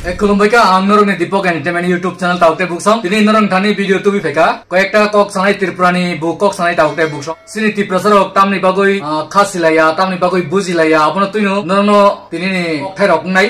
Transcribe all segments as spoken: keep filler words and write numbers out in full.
Eh, khulumbai kha, ang norokni Deepak Entertainment YouTube channel Taukte Buksong. Tini norok thani video tubi phaikha. Koyekta kok sanai Tripurani bu kok sanai Taukte Buksong. Sini Tiprasa rok tamni bagwi, ah, kha silaiya, tamni bagwi bujilaiya, abono twino norokno tinini kokthai rok wngnai.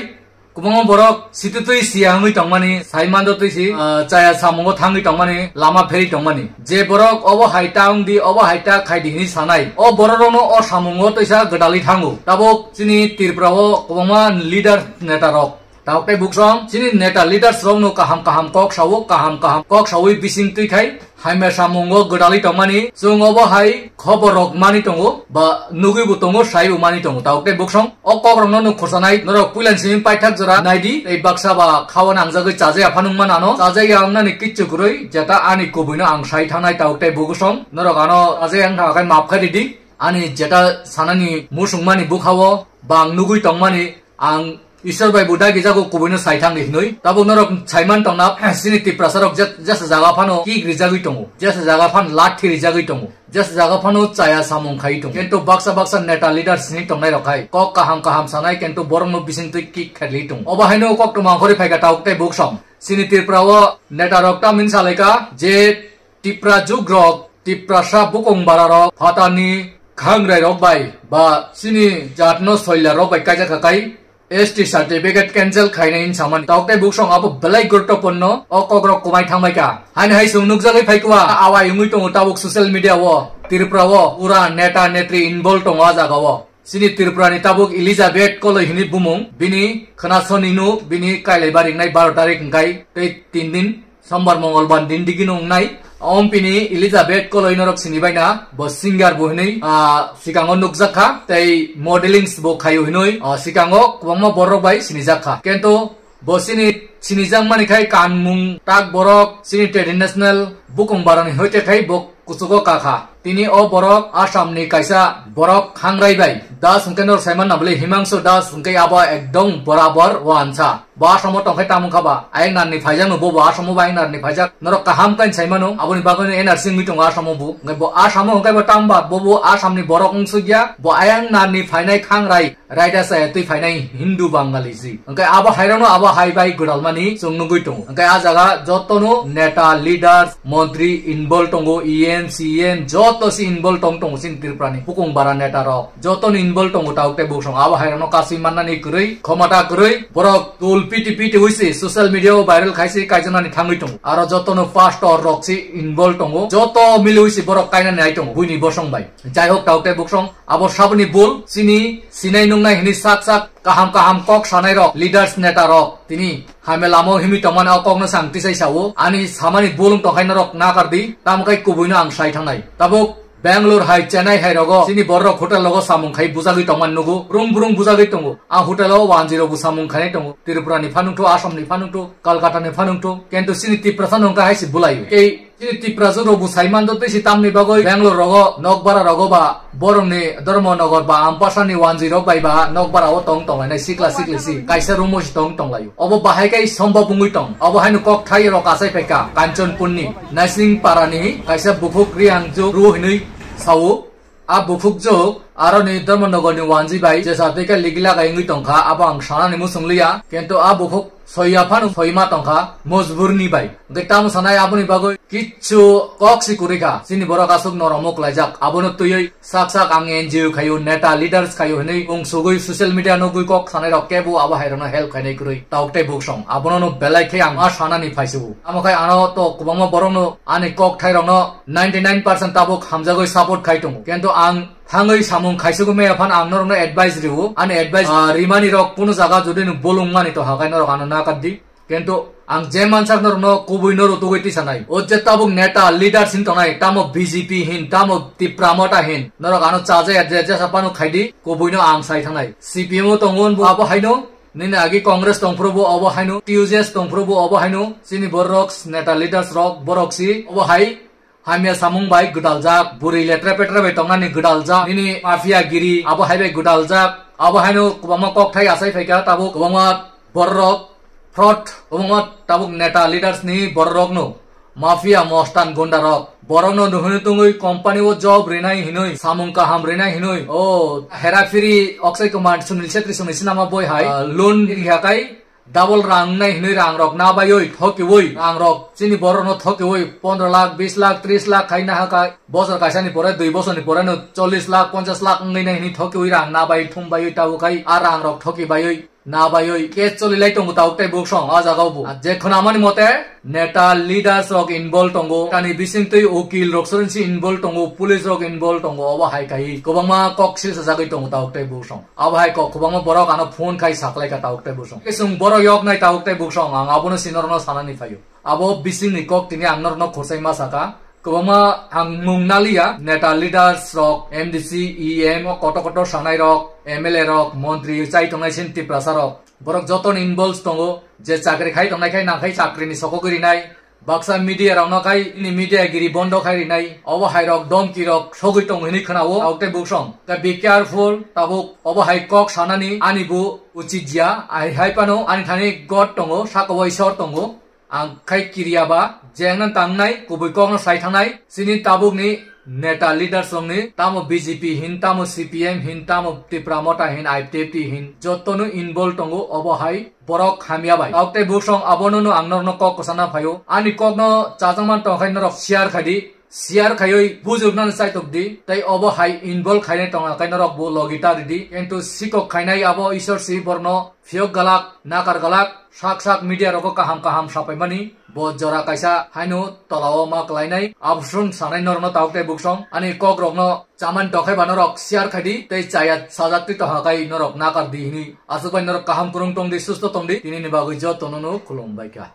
Kwbangma borok sititwi siya wngwi tongmani, sai mando twi si, ah, chaya samungo thangwi tongmani, lama pheri tongmani. Je borok obo hai ta wngdi, obo hai ta khaidi hinwi sanai, o borok rokno o samungo twisa gwdalwi thango. Tabuk chini Tripura o kwbangma leader neta rok. Tabuk tei buksong chini neta leaders rokno kaham kaham kok sao, kaham kaham kok sawi bising twi khai hamya samungo gwdalwi tongmani. Chwng obo hai khobor rok mani tongo, ba nugwi bo tongo, sai bo mani tongo. Tabuk tei buksong o kok rokno nuk khursanai norok puilan simi paithak jora naidi, tei baksa ba khawa nangjagwi chajaya phano wngma nano, chajaya wngnani kichu kwrwi, jeta ani kubui no ang sai thangnai. Tabuk tei buksong norok ano chajaya wngkha khe map khai ridi, ani jeta sanani musungmani bukha o bang nugwi tongmani. Ang Isor bai bo dagi jago kubui no sai thang hinwi. Tabuk norok saiman tongna, sini Tiprasa rok jet-, jesa jaga phano kik rijagwi tongo, jesa jaga phan lathi rijagwi tongo, jesa jaga phano chaya samung khai tongo. Kintu baksa baksa neta leader sini tongnai rok hai kok kaham kaham sanai, kintu borok no bising twi kik kherli tongo. Obo haino kok tuma khori phaikha Tabuk tei buksong. Sini Tripura o neta rok tamni salaikha je Tipra jugrok, Tiprasa bukung bararok, phatani khangrai rok bai ba chini jatno soila rok bai kaijak kha kai S T certificate cancel khainai hinwi samani. Tabuk tei buksong abo belai guruttopurno, o kokrok kwmai thangbai kha. Haini hai chwng nukjagwi phaikha, awai wngwi tongo tabuk social media o, Tripura o pura neta netri involve tongo a jaga o. Chini Tripura ni tabuk Elizabeth Koloi hini bumung, bini khwna soni no, bini kailaiba ringnai baro tarik hwnkhe tei tin din Sombar, Mongolbar din digi nung nai. Ompini Elizabeth Koloi norok sini bai na, bo singer bo hinui, ah, sikango nukjak kha, tei modelings bo khaio hinui, ah, sikango kwbangma borok bai sinijak kha. Kento bo sini sinijak mani khai kanmung tak borok, sini traditional bukung barani hoite khai bo kuchugo kakha. Tini o borok Assam ni kaisa borok khangrai bai. Das hwnkhe norok saiman na bwle Himangso Das hwnkhe abo ekdom borabor wansa. Bo Assam o tongkhai tamo kha ba? Ayang narni phaijak no bobo Assam o bo ayang narni phaijak. Norok kaham kain saimano. Aboni bagwi no N R C wngwi tongo Assam o bo. Hwnkhe bo Assam o hwnkhe bo tamo ba bobo Assam ni borok wngsukya. Bo ayang narni phainai khangrai. Raida chaya twi phainai Hindu Bangali si. Hwnkhe abo hairokno abo hai bai gwdalmani chwng nugwi tongo. Hwnkhe a jaga jotono neta, leaders, montri involve tongo, E M, C M, joto si involve tong tongo chini Tripura ni bukung bara neta rok. Jotono involve tongo tabuk tei buksong. Abo hairokno kasui mannani kwrwi, khomata kwrwi, borok tul piti piti hui si social media o viral khai si kaijaknani thangwi tongo. Aro jotono pastor rok si involve tongo. Joto mili hui si borok kainani nai tongo buini bosong bai. Jai hok, tabuk tei buksong abo saboni bul, chini sinai nungnai hinui sak sak kaham kaham kok sanai rok, leaders neta rok tini hamya lama o himui tongmani o kokno se ang tisai sao. Ani samani bul wng tongkhai norok nakar di, tamo khai kubui no ang sai thangnai. Tabuk Bangalore hai, Chennai hai rogo chini borok hotel rogo samung khai bujagwi tongmani nugo, brung brung bujagwi tongo. A hotel o wanjwi rok bo samung khainai tongo, Tripura ni phanungtho, Assam ni phanungtho, Kolkata ni phanungtho, kintu chini Tiprasa no wngkha hai se bulai. Tei Chini Tiprasa rok bo sai mando twi si tamni bagwi Bangalore rogo nokbara rogo ba borokni Dharmanagar ba Ampasani wanjwi rok bai ba nokbara o tong tonglainai sikla sikli si kaisa room o si tong tonglaio. Obo bahai kai sombab wngwi tong. Obo haino kok thai rok achai phaikha Kanchanpurni Naising Parani kaisa bukhuk Riang Jok Ru hinwi sao. A bukhukjwk aroni Dharmanagarni wanjwi bai jesa tei khe ligi lagai wngwi tongkha, abo ang sanani muchung liya, kintu a bukhuk soiya phano soima tongkha mojburni bai. Hwnkhe tamo sanai aboni bagwi kichu kok si kwrwi kha, chini borok aswk norok muklaijak, abono twiwi sak sak ang N G O khaio, neta leaders khaio hinwi wng sugwi social media nugwi kok sanai rok kebo abo hai rokno help khainai kwrwi. Tabuk tei buksong. Abono no belai khe ang ma sanani phaisio. Amo khai ano to kwbangma borok no ani kok thai rok no ninety nine percent tabuk hamjagwi support khai tongo. Kintu ang thangwi samung khaisugwi maya phan ang norok no advice rio. Ani advice, ah, rimani rok kunu jaga jodi no bolong mani to hakai norok ano nakar di. Kintu ang je mansak norok no kubui no rutugwi tisanai. O je tabuk neta leader sin tongnai, tamo B J P hin, tamo Tipra Motha hin. Norok ano chajaya je jesa pano khaidi, kubui no ang sai thangnai. C P M o tongo bo abo haino. Nini agi Congress tongphuru bo obo haino, T U J S tongphuru bo obo haino, chini borok neta leaders rok borok si obo hai hamya samung bai gwdaljak, bwrwi letra petra bai tongnani gwdaljak, nini mafia giri abo hai bai gwdaljak, abo haino kwbangma kokthai achai phaikha tabuk kwbangma borok fraud, kwbangma tabuk neta leaders ni borok no. Mafia, mostan, gunda rok. Borok no nuhuni tungwi company o job rinai hinui, samung kaham rinai hinui. O, hera phiri Akshay Kumar, Sunil Chhetri, Sunil Sinama boi hai, ah, loan rihakai, Double rang wngnai hinwi rang rok na baiwi thokiwi, rang rok chini borok no thokiwi pondro lakh, bis lakh, tris lakh khai na haka, bosor kaisa ni pore, dui bosor ni pore no chollis lakh, ponchas lakh wngwi nai hinwi thokiwi rang na bai thum baiwi tabuk khai a rang rok thoki baiwi na baiwi case choli lai tongo tabuk tei buksong a jaga o bo. Je khwnamani mote neta leaders rok involve tongo, tani bisingtwi ukil rok sorinsi involve tongo, police rok involve tongo, obo hai khai kwbangma kok silsa jagwi tongo tabuk tei buksong. Abo hai kok kwbangma borok ano phone khai saklai ka tabuk tei buksong. Chwng borok yok nai tabuk tei buksong, ang abono si norokno sanani phaio. Abo bisingni kok tini ang norokno khorsaima saka. Kwbangma ang mung naliya, neta leaders rok, M D C, E M o kotor kotor sanai rok, M L A rok, montri chai tongnai sin Tiprasa rok. Borok joto ni involve tongo, je chakri khai tongnai khai nang khai chakri ni sokogwi rinai. Baksa media rok no khai ni media giri bondo khai rinai. Obo hai rok domki rok sogwi tongo hinwi khwnao, tabuk tei buksong. Ka be careful, tabuk obo hai kok sanani ani bo uchit ya, ai hai pano ani thani God tongo, saka o Isor tongo. Ang khai kiriya ba, jengna tangnai, kubui kokno sai thangnai, chini tabukni neta leaders rokni, tamo B J P hin, tamo C P M hin, tamo Tipra Motha hin, I P F T hin, jotono involve tongo obo hai borok hamya bai. Tabuk tei buksong abono no ang norokno kok kwchana phaio. Ani kokno chajakma tongkhe norok share khai di. Share khaiwi bujuknani chaitok di, tei obo hai involve khainai tongna khe norok bo logi ta ridi, kintu sikok khainai abo Isor si borno phiyok galak, nakar galak, sak sak media rogo kaham kaham sapaimani, bo jora kaisa haino tolao ma kwlainai, abosong sanai norokno tabuk tei buksong, ani kok rokno chamani tokhai ba norok share khai di, tei chaya sajak twi toha kai norok nakar di hini, aswk bai norok kaham kwrwng tong di, susto tong di, tini ni bagwi jotono no khulum bai kha.